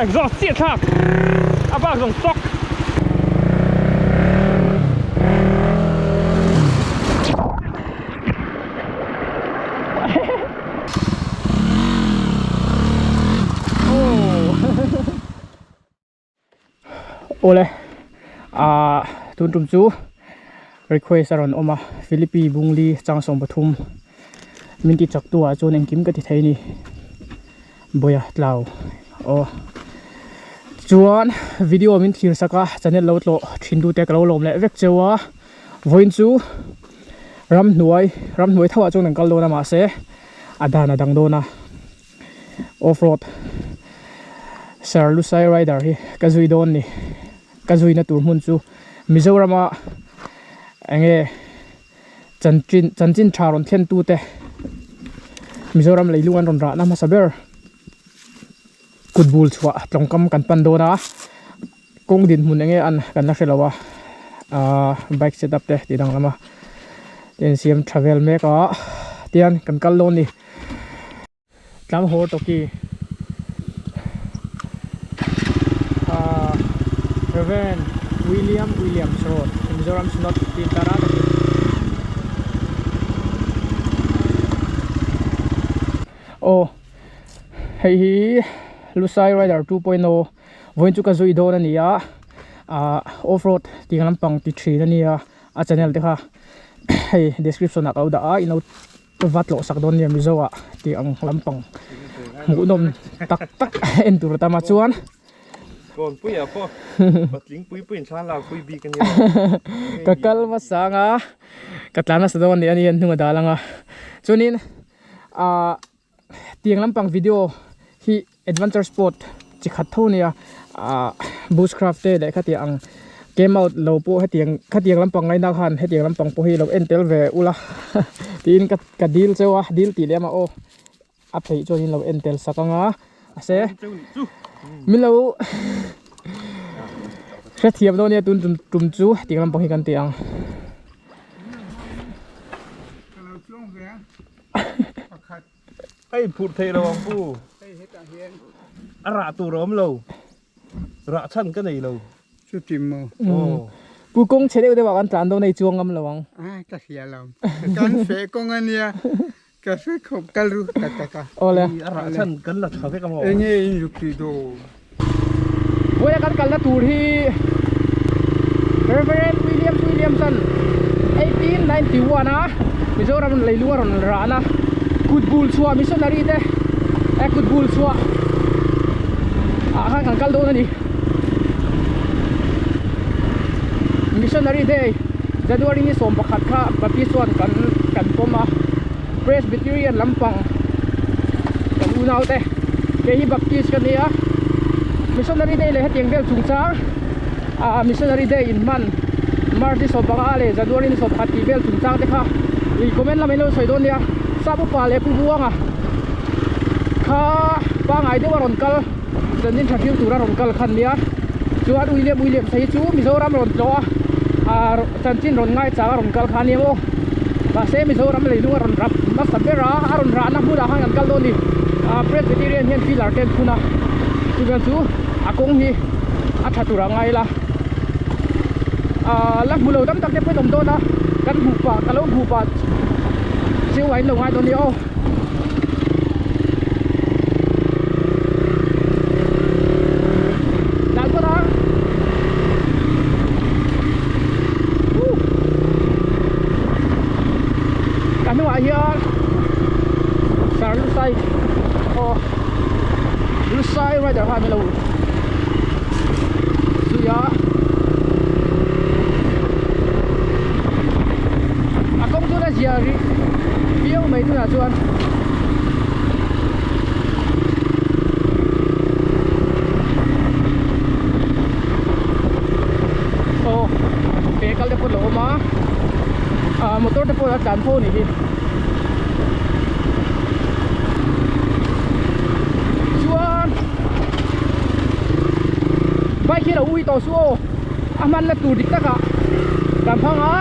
Exhaust chiah thlak a bak zawng stock. Awle ah tun tum chu request a rawn awm a Philippi Bungli Changsawm pathum min ti chak tu ah chuan engkim ka ti thei a ni Bawia tlau aw chuan video min thlir sak a channel lo tlawh thin tu te ka lo lawm leh vek cheu a vawiin chu ramhnuai ramhnuai tho ah chuan kan kal dawn a mahse a dan a dang dawn a. Off road Sir Lusai Rider hi ka zui dawn ni ka zuina tur hmun chu Mizorama enge chanchin chanchin tha rawn thlen tute Mizoram leilung an rawn rahna hmasa ber kut bul chhuah tlawngkam kan pan dawn a kawng dinhmun enge an kan la hrelo a ahh bike setup te tih dang lama te insiam tha vel mek a tian kan kal dawn ni. Tlang haw tawki ahh Reverend William Williams Road Mizoram Synod tih intar a tawki. Aw hei hi Lusai Rider 2.0 vawiin chu ka zui dawn a ni a ahh off road tih lampang ti thin a nia a channel te kha hei description ah ka lo dah a ilo va tlawh sak dawn nia Mizo ah tih ang lampang hmuhnawm tak tak en tur a tam a chuan Kawnpui ah pawh patling pui pui in thla lak pui bik a nia ka kal hmasa ang a ka tlan hmasa dawn a ni a ni a hnung a dal ang a chuanin ah tiang lampang video hi adventure sport chi khat tho ania ah bushcraft te leh khatiang ang came out lo pawh hetiang khatiang lampang ngaina khan hetiang lampang pawh hi lo en tel ve ula tiin ka ka dil cheu a dil tih leh amah aw a peih chuan in lo en tel sak anga mahse min lo hrethiam dawn nia tun tum tum chu hetiang lampang hi kan ti ang. A inphurh theih lo ang pu. Hei hetah hian. A rah tur a awm lo. Rah chhan ka nei lo. Chuti maw? Aw. Pu kawng chhe deuh deuh ah kan tlan dawn a i chuang ngam lo ang. A ka hria lo. Kan feh kawng a nia. Ka hre khawp kal ru tak tak a. Awle. A rah chhan kan la tha vek a maw? Enge in zuk tih dawn? Vawiin kan kalna tur hi Reverend Williams Williamson 1891 a Mizoram leilung a rawn rahna kut bul chhuah missionary te eh kut bul chhuah ah khan kan kal dawn a ni Missionary Day January ni 11 kha Baptist chuan kan kan pawm a Presbyterian lampang kan unau te kei hi Baptist ka nia Missionary Day leh hetiang vel chungchang ah Missionary Day in hman March ni 15 leh January ni 11 tih vel chungchang te kha ih comment lamah in lo sawi dawn nia Sap upa leh Pu Buanga kha pangai deuh a rawn kal chanchin tha hriu tura rawn kal khan nia chuan William Williams a hi chu Mizoram rawn tlawh a ah chanchin rawn ngaichang a rawn kal kha ania maw mahse Mizoram leilung a rawn rap nasa ber a a rawn rahna hmunah khan kan kal dawn a ni ah Presbyterian hian pillar te an phun a chuviang chu a kawng hi a tha tur a ngai la ah la hmu lo tam tak te pawhin awm dawn a kan hmuh pah ka lo hmuh pah chiu a in lo ngai dawn a ni aw. Tlan phawt ang. Woo. Ka hnungah hian Sir Lusai aw Lusai rider khan alo zui a a kawng chu a zia rih viau mai tunah chuan aw ke kal te pawh a lo awm a ah motor te pawh a tlan fo a nih hi chuan bike hi a lo ui tawh suh aw a hmanna tur dik takah kan hmang a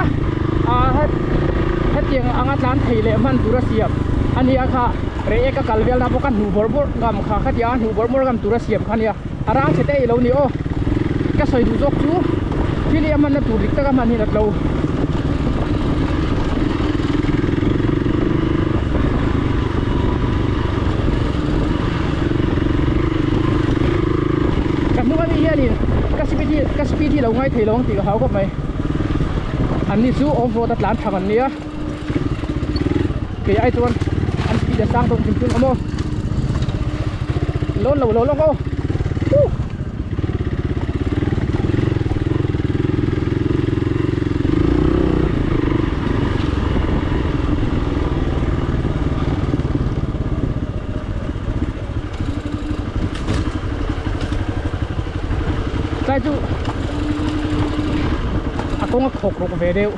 ah hetiang anga tlan thei leh hman tur a siam. Ania kha rei ka kal velna pawh ka hnuh bawrh bawrh ngam kha khatia hnuh bawrh bawrh ngam tura siam kha ania a rang chhe te ilo ni aw ka sawi duh zawk chu thil hi a hmanna tur dik taka hman hi a tlo. Ka hnung ami hianin ka speed hi ka speed hi lo ngai thei lo ang tih ka hlau khawp mai an ni chu off road a tlan thang an nia kei ai chuan an speed a sang tawh hrim hrim awm aw lawn lo lo lawk aw huh. Tlai chu a kawng a khawk rawk ve deuh.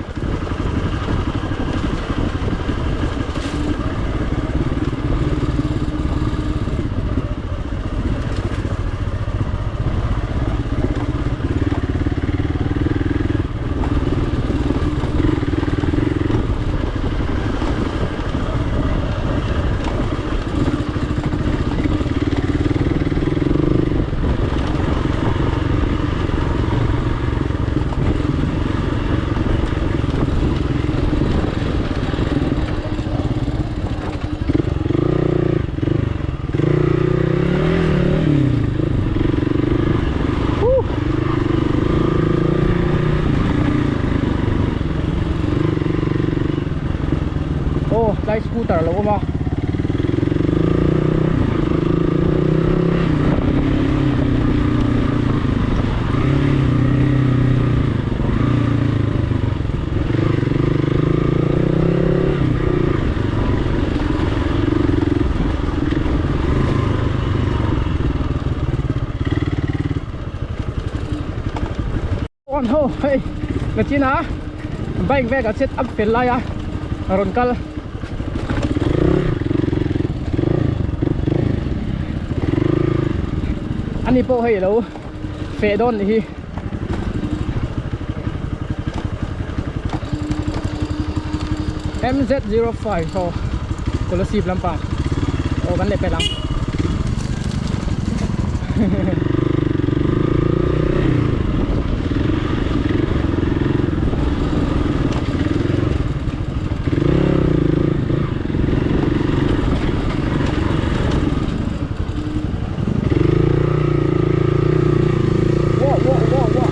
Aw tlai scooter a lo awm a. On ho hei nachin a bike vel kan set up fel lai a rawn kal ani pawh hei alo feh dawn nih hi. MZ05 ho Kolasib lampang aw kan leh pel ang. Wow wow wow wow.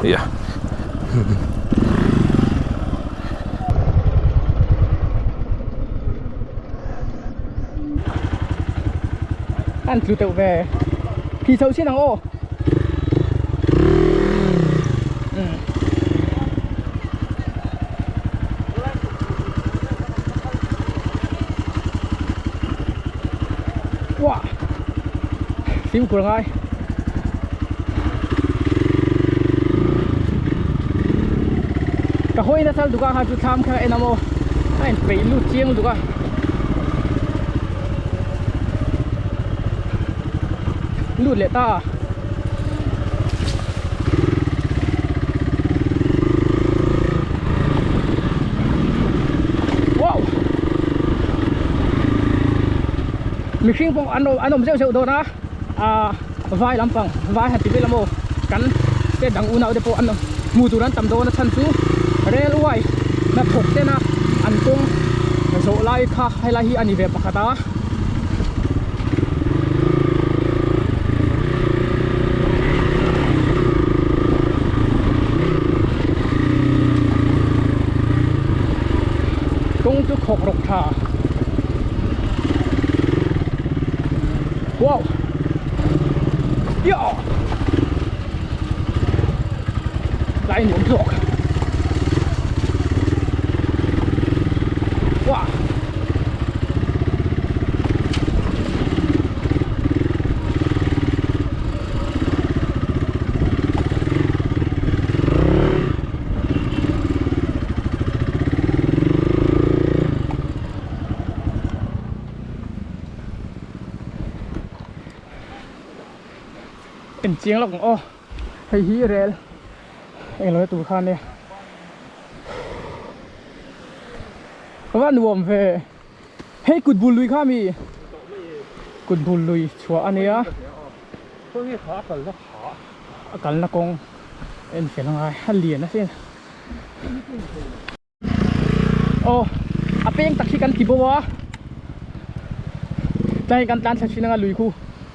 Yeah. An tlu teuh ve. Khi chho chin ang aw. Wow. Fimkhur ngai. Ka hawi na sal duka kha chu thlam kha en amo. A in peih lut chiang duka. Lut leh ta. Wow. Mihring pawh an an awm zeuh zeuh dawn a ah vai lampang vai han ti vel a maw kan state dang unau te pawh an hmuh tur an tam dawn a chhan chu railway hnathawk tena an kawng zawh lai kha helai hi a ni ve pakhat a. Kawng chu khawk rawk tha. Wow. Yeah. Lại nuam zawk. Wow. chiang lawk ang aw hei hi rel englo na tur kha ania ka va nuam ve hei kut bul lui kha mi kut bul lui chhuah ania a kalna kawng en fel angai a lian asin. Aw a peng tak hi kan ti bo a tlai kan tlan thla thin anga lui khu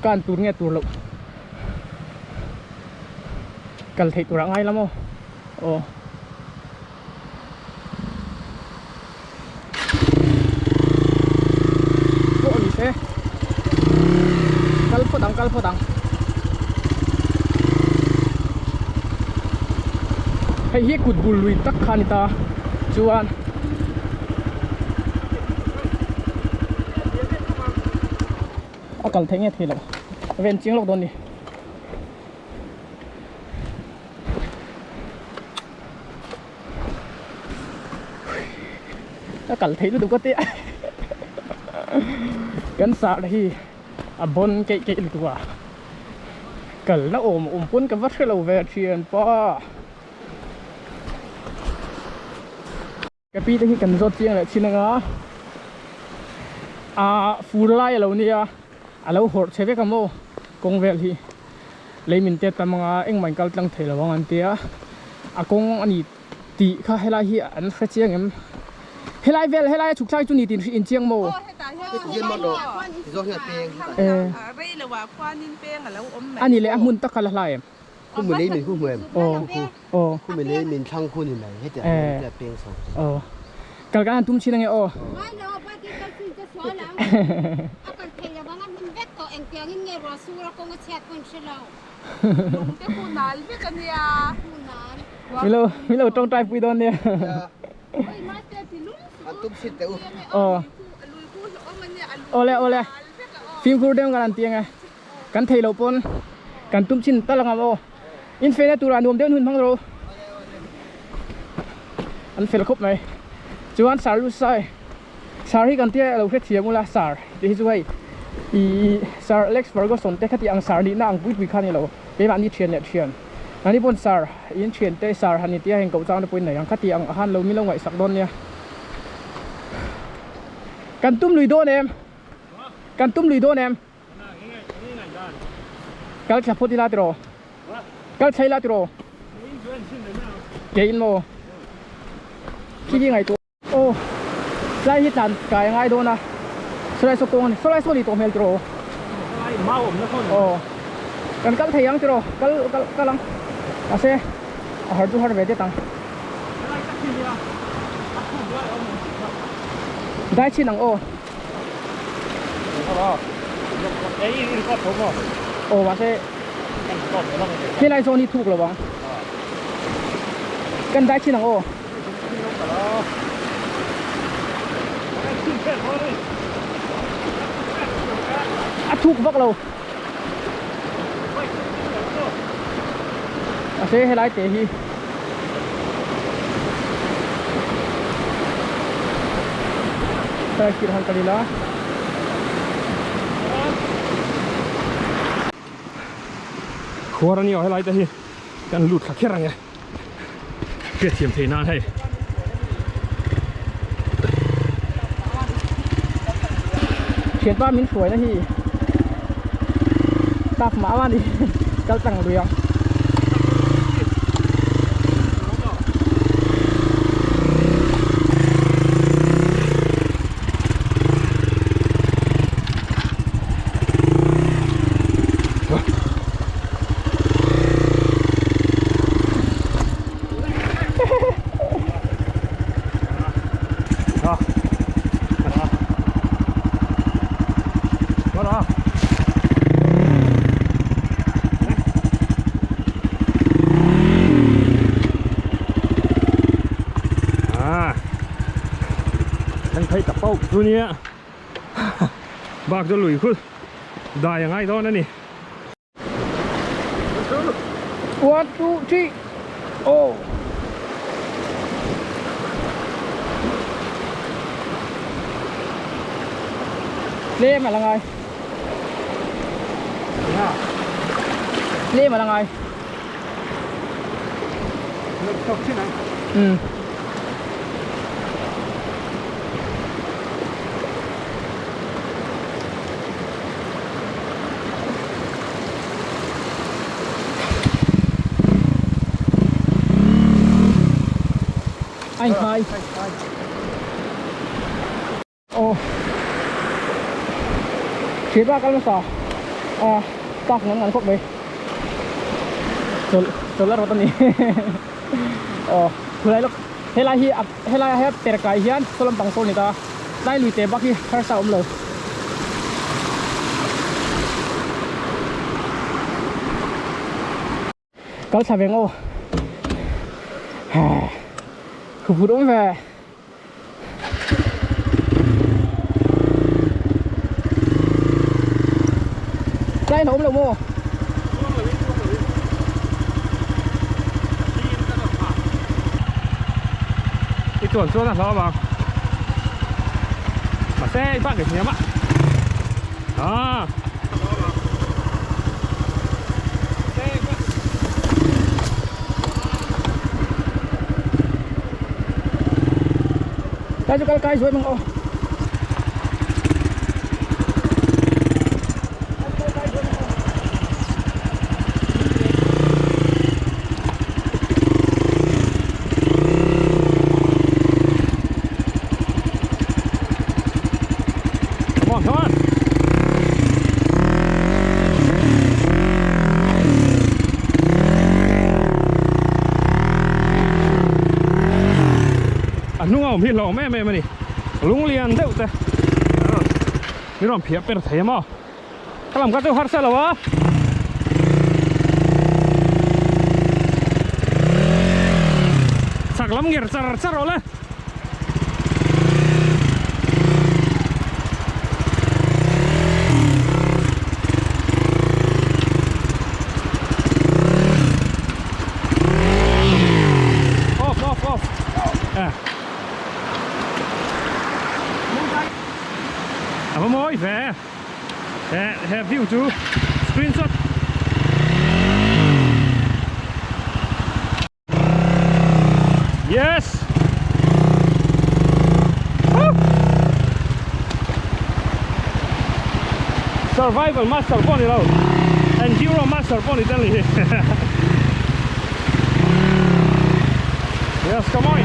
kan tur nge tur loh kal theih turah ngai la maw aw. Pawh ni se kal phawt ang kal phawt ang hei hi kut bul lui tak kha a ni ta chuan a kal theih nge thei loh ven chiang lawk dawn a ni. A kal theih lutuk a tia kan sar hi a bawn keih keih lutuk a kal na awm awm pawn ka va hre lo ve thianpa ka pi te hi kan zawt chiang leh chin anga a fur lai a lo nia a lo hawrh che vek a maw kawng vel hi. Lei min tet tam anga engmah in kal tlang thei lo ang an tia a kawng a ni tih kha helai hi an hre chiang em helai vel helai a chhuk thlai chu ni tih in chiang maw a ni leh a hmun tak kha la hlai em aw aw kal kan han tum chin ange aw. Milo milo tawngtai pui dawn nia. Aw. Awle awle. Fimkhur deuh kan han ti ange. Kan thei loh pawn kan tum chin tal ang aw. In fehna turah nuam deuh hun hmang rawh u. An fel khawp mai. Chuan sar lu sai. Sar hi kan tia lo hrethiam ula sar tih hi chu hei ih Sir Alex Ferguson te khati ang sar nihna ang pui pui kha a ni lo. Keimahni thian leh thian. Nani pawn sar in thian te sar han intia heng koh chang te pawhin nei ang khati ang han lo min lo ngaihsak dawn nia. Kan tum lui dawn em? Kan tum lui dawn em? Kal thla phawt ila tiraw? Kal thla ila tiraw? Ke in maw? Khi hi ngaihtuah. Aw tlai hi tlan kai a ngai dawn a sawlai saw kawng a ni sawlai saw ni tawh hmel tiraw? Aw kan kal thei ang tiraw? Kal kal kal ang mahse a har chu har ve det ang. Dai chhin ang aw. Aw mahse helai zawn hi thuk lo ang kan dai chin ang aw. A thuk vak lo mahse helai te hi Tah han kal ila. Khuar a ni aw helai te hi kan lut thla kher ang e. Hriatthiam thei nan hei. Thianpa min hruai na hi tak mah a ni kal tlang lui ang. Chunia bak chu lui khul dai a ngai dawn a ni. 1 2 3 oh tlem a la ngai. Tlem a la ngai. Umm. A inkhai. Aw thir bak kal hmasa a tak ngan ngan khawp mai chawlh chawlh a rawt a ni aw khulai lawk helai hi helai ah hian per kai hian saw lampang saw a ni ta tlai lui te bak hi harsa a awm lo. Kal thla veng aw Khuput awm ve Tlai na awm lo maw I chuan chuan a hlau ang Mahse i bak i hniam a Ah Kai chu kal kai zuai mang aw. Come on, come on. A hnung a awm hi hlauhawm em em a ni. Lung lian deuh te min rawn phiah per thei a maw. Ka lam kha chu harsa lo a. Chak lam nger char char awle. Off off off. Eh. A va mawi ve. He he view chu screenshot Yes Woo! Survival master pawh ni lo Enduro master pawh ni tel ni hi Yes come on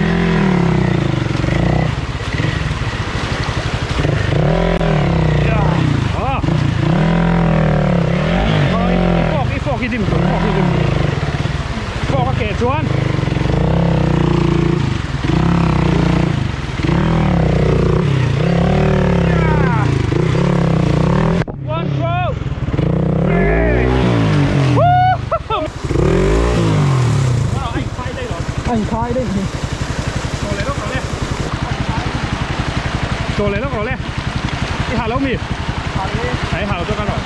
I dim tur fork i dim fork a keh chuan One throw A inkhai daih hi. Chaw leh lawk rawh le. Chaw leh lawk rawh le. I ha lo mi? Ha i ha lo chuan ka rawh.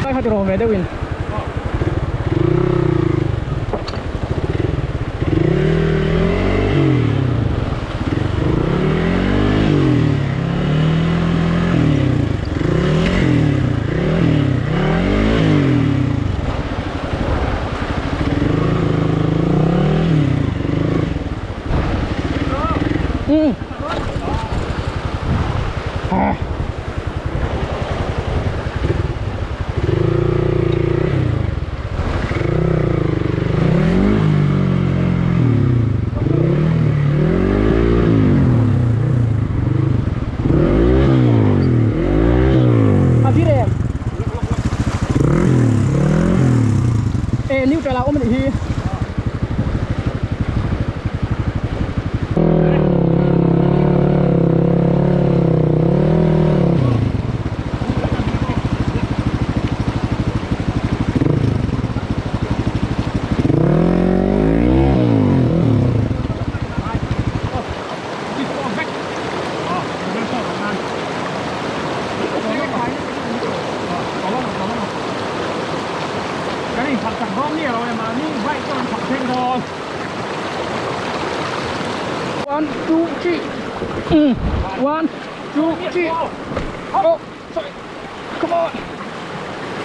Lai kha ti rawh ve deuhin. Mm. Ah. A vi rem. E neutral a awm anih hi. One, two, three. One, two, three. Oh, sorry. Come on.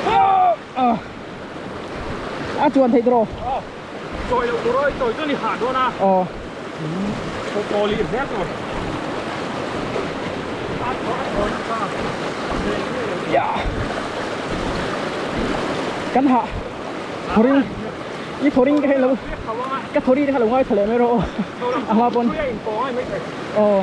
Oh. Ah. A chuan thei tawh. Chawi loh tur a, chawi chuan i hah dawn a. Aw. Aw lih hle tur. Ya. Kan hah. Thoring. I thoring ka hei lo. Ka thori te kha lo ngai tha leh mai rawh aw. A hma pawn. Aw.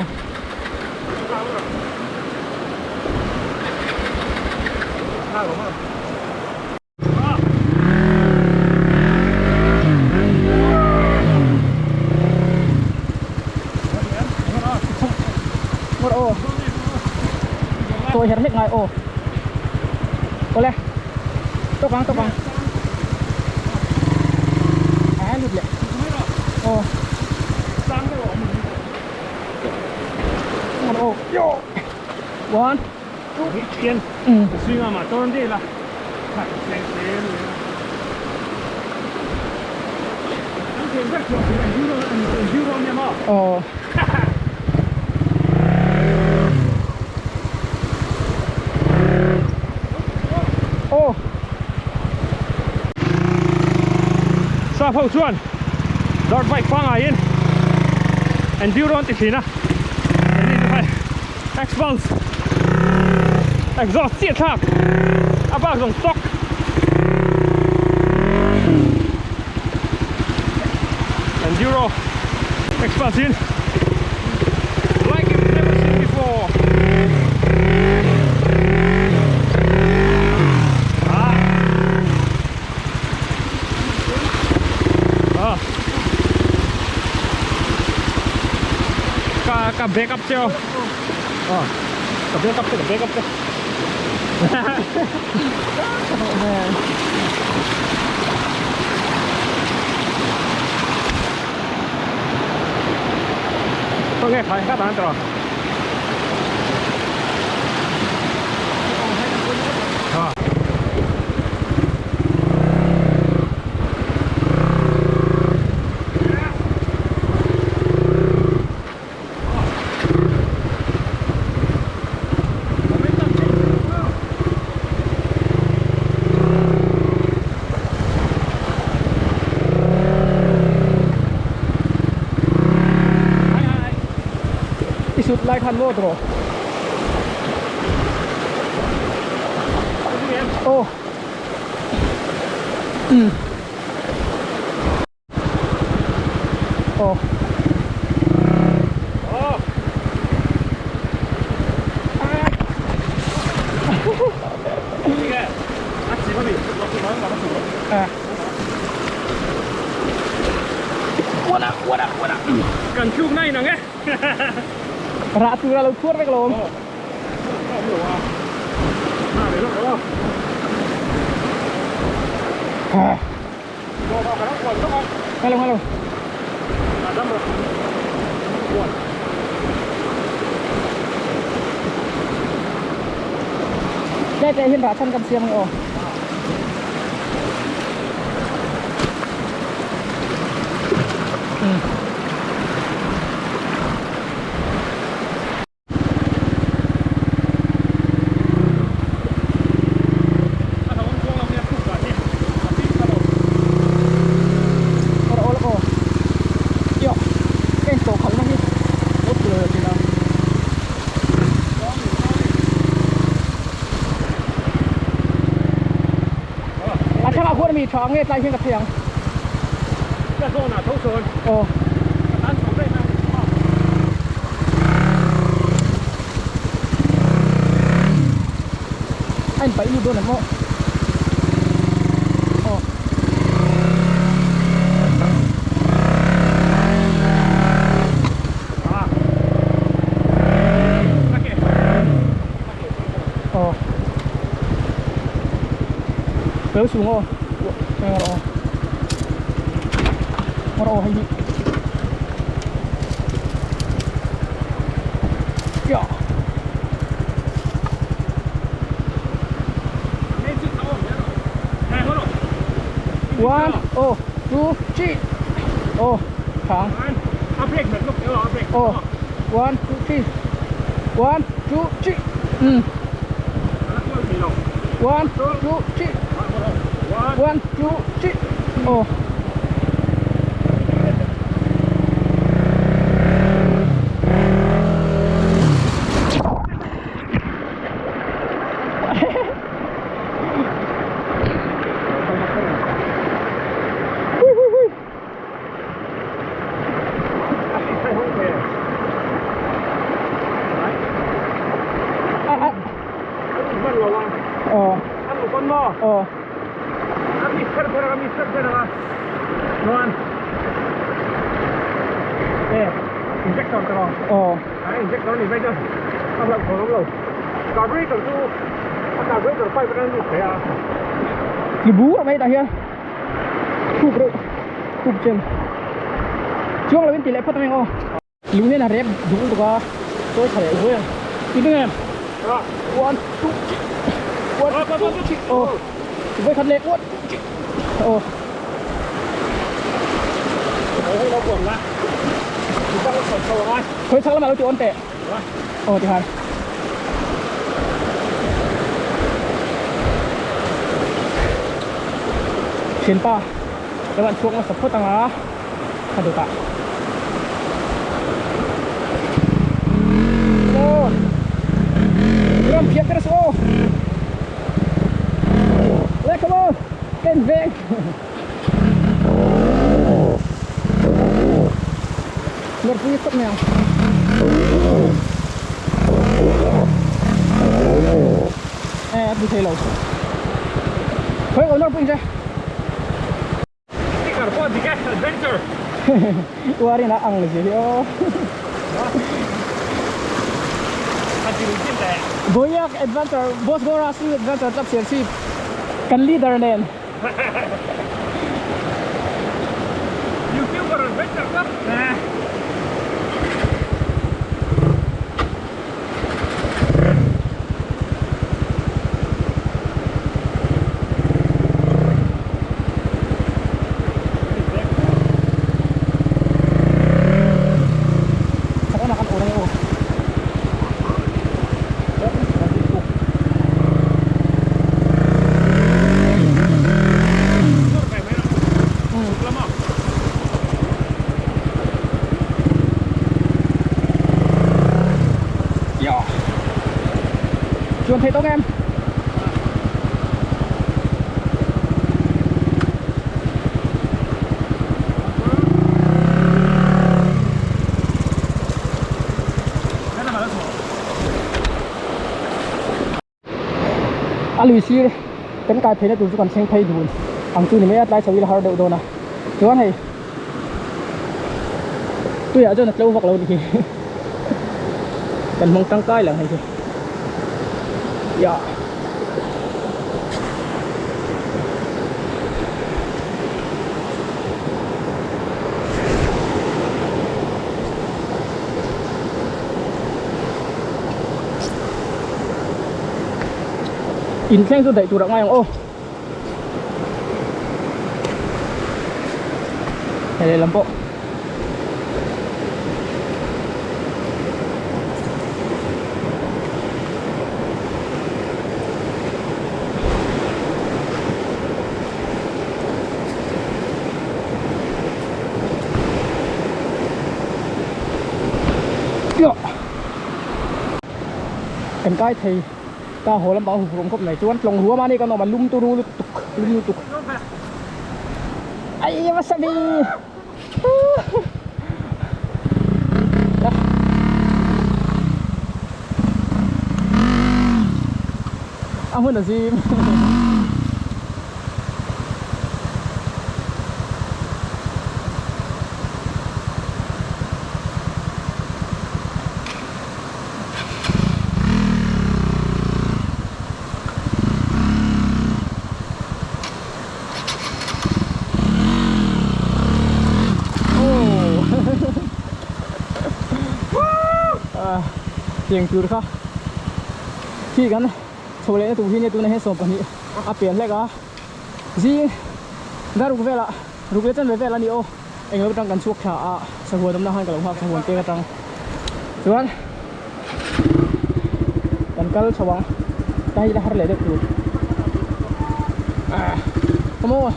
Ngawt aw. Tawi her hlek ngai aw. Awle. Tawk ang tawk ang. A lut leh. Aw. Ngawt aw. Yo. One. Chian. Suy nga mà tôi đi là. Aw. Aw. Sa ho chuan dirt bike pangai in enduro an ti thin a keini chu hei Xpulse exhaust chiah thlak a bak zawng stock enduro Xpulse in like you've never seen before ah ah ka ka backup che aw ah ka backup che ka backup che Tôi nghe phải các bạn rồi. À. I sut lai khan maw tawh aw umm aw Kan thluk na inang e. Rah tur a lo khuar vek alawm. Hello hello. Đây đây hiên rah chan kan siam ang aw. mi tha ang nge tlai hian ka phei ang. Ka zawn ah tho sawn. Aw. Ka tan chho daih na. A in paih lut dawn em aw. Aw. Aw. Kalo sung aw. Ngar aw. Ngar aw hei hi. Ya. One, oh, two, three. Oh, thang. Oh, one, two, three. One, two, three. Um. One, two, three. One, two, three. Oh. Hui hui hui. A a. Aw. Aw. Aw. Tlu bur mai tah hian khup reuh khup chen chuang lo in ti leh phawt ang eng aw. Lung hian a rep duk lutuk a chawi tha leh zuai ang i ding em one two three one two three aw vawikhat leh one two three aw. Khawi chhak lamah lo ti awn teh aw ti han. Thianpa lo an chhuak nasa phawt ang a a dawtah aw ram phiah ber suh aw le come on ken veng Ngarpui khawp mai ang. E a ti thei lo. Khawi ko ngarpui che. Sticker pawh dik e, adventure. Uarin a ang zia hi aw. A ti rui chin teh. Boyak adventure, Boss Gora Singh adventure club Serchhip kan leader nen. Youtuber adventure club. Saka na kan orang oh. Chuan thei tawk em? A lui sir kan kai phei na tur chu kan thleng phei dun ang chu ni mai a tlai chho ila har deuh dawn a chuan hei tuiah chuan a tlo vak lo ni hi kan hmang tangkai lang hei hi ya. In thleng chu daih tur a ngai ang aw. Hei lehlam pawh. Kan kai thei ta haw lam pang huphurh awm khawp mai chuan tlawng ruam a ni kan awm a lum turu lutuk lum lutuk. Ai wasabi. A hmun a zim. Tiang tur kha khi kan chho lehna tur hi nia tunah hian 12 a pian hlek a zing dar ruk velah ruk leh chanve vel a ni aw englo atang kan chhuak thla a sahuan awmna khan ka lo nghak sahuan peng atang chuan kan kal chho ang ta hi la har leh deuh tur ah come on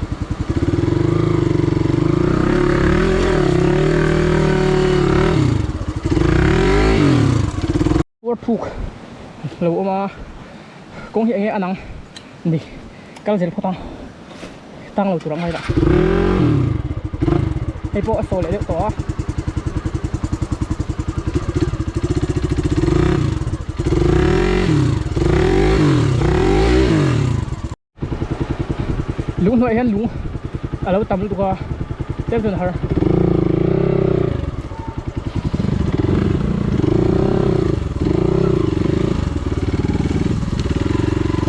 Uar phuk lo awm a kawng hi enge anang ni kal zel phawt ang tang lo tur ang ngai lah hei pawh a saw leh deuh tawh a. Lung hnuaiah hian lung a lo tam lutuk a tlem chuan a har.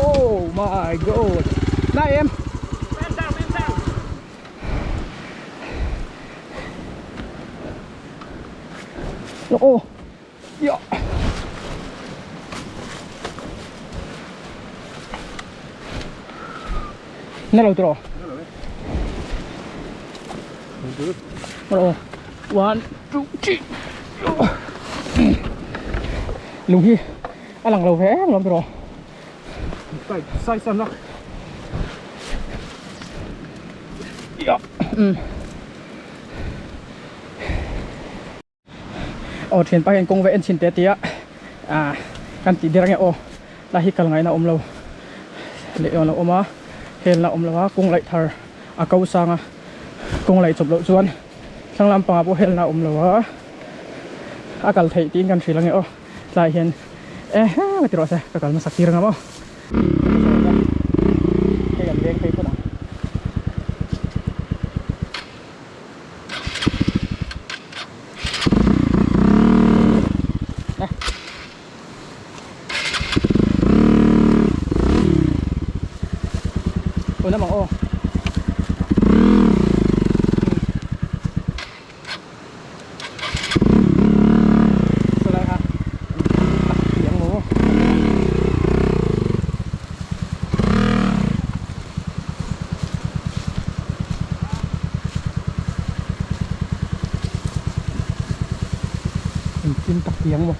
Oh my god. Na em. Oh. Yo. Na lo tro. Rồi. One, two, three. Lung hi a lang lo ve em lawm tro. Sai san lak. Yo. Aw thianpa hian kawng ve en chhin teh tia ah kan tih der ange aw lai hi kal ngaihna awm lo leh awn a awm a helna awm lo a kawng laih thar a ko sang a kawng laih chawp loh chuan thlang lampangah pawh helna awm lo a a kal theih tiin kan hrilh ange aw tlaiah hian e he ti rawh se ka kal hmasak tir ang aw. Hei kan veng phei phawt ang. Ủa nó bằng ô Sao đây hả? Tiếng đúng không? Engtin tak tiang maw?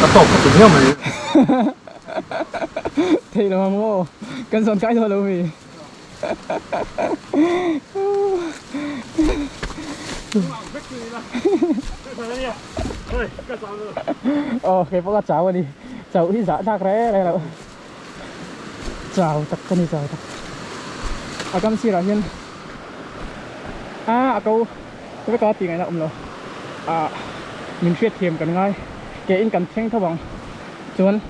Ka tawp ka ti hiam mai. Thei lo ang maw? Kan zawn kai dawn lo mi. Aw kei pawh ka chau a ni. Chauh hi zah thlak reng reng loh. Chau tak ka ni chau tak. A kam sirah hian a a ko vek a tih ngaihna a awm lo ah min hriat thiam kan ngai ke in kan thleng tho ang chuan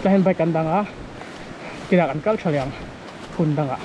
tlai hian bike kan dang a kinah kan kal tha leh ang hun dangah.